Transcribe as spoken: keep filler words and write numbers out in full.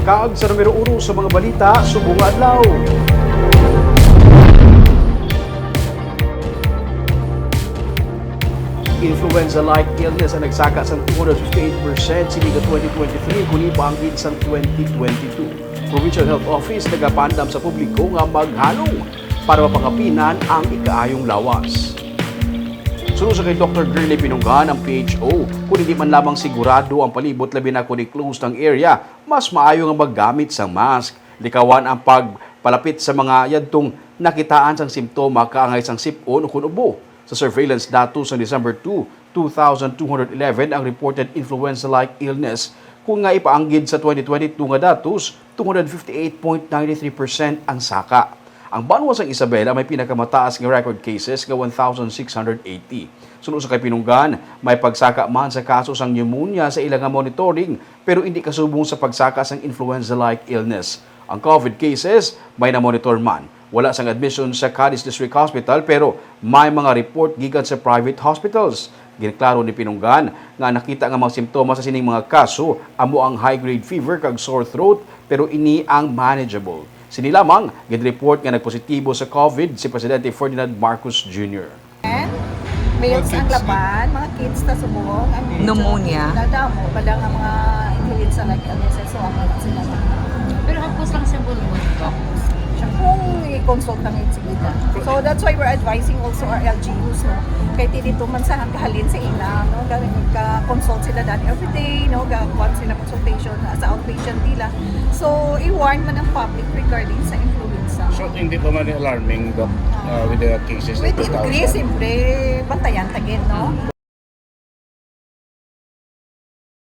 Kag sa numero uno sa mga balita subong nga adlaw. Influenza-like illness ang nagsaka sang two hundred fifty-eight percent sini nga twenty twenty-three kundi paanggid sang twenty twenty-two. Provincial Health Office nagapandam sa publiko nga maghalong para mapangapinan ang ikaayong lawas. Suno sa kay Doktor Girlie Pinunggan, ang P H O, kung hindi man lamang sigurado ang palibot, labi na kung i-close ang area, mas maayo nga maggamit sang mask. Likawan ang pagpalapit sa mga yadtong nakitaan sang simptoma kaangay sang sip-on o kun ubo. Sa surveillance datos sa December two, two thousand two hundred eleven ang reported influenza-like illness, kun nga ipaanggid sa twenty twenty-two nga datos, two hundred fifty-eight point nine three percent ang saka. Ang banwa sang Isabela may pinakamataas nga record cases nga one thousand six hundred eighty. Suno sa kay Pinunggan, may pagsaka man sa kaso sang pneumonia sa ila nga monitoring, pero indi kasubong sa pagsaka sang influenza-like illness. Ang COVID cases may na-monitor man. Wala sang admission sa Cadiz District Hospital, pero may mga report gikan sa private hospitals. Ginklaro ni Pinunggan nga nakita nga mga simptomas sa sining mga kaso amo ang high-grade fever kag sore throat, pero ini ang manageable. Sini lamang, ginreport nga nagpositibo sa COVID si Presidente Ferdinand Marcos Junior. And males ang laban, mga kids ta subong, ang Pneumonia. Nadamo pa lang ang mga influenza-like illnesses, so ang mga sila. Pero hapos lang sa bulbul, Doc. Siya kung i-consult lang yung sigida. So that's why we're advising also our L G Us, no? Kay ti dito man sa kahalin sa ila, no? Ga-, ga-consult sila that every day, no? Ga-, kuwan sila consultation as a outpatient nila. So, i-warn man ang public regarding sa influenza. So, hindi pa man alarming, Doc, uh, with the cases that With two thousand? Increase, siyempre, bantayan tagin, no?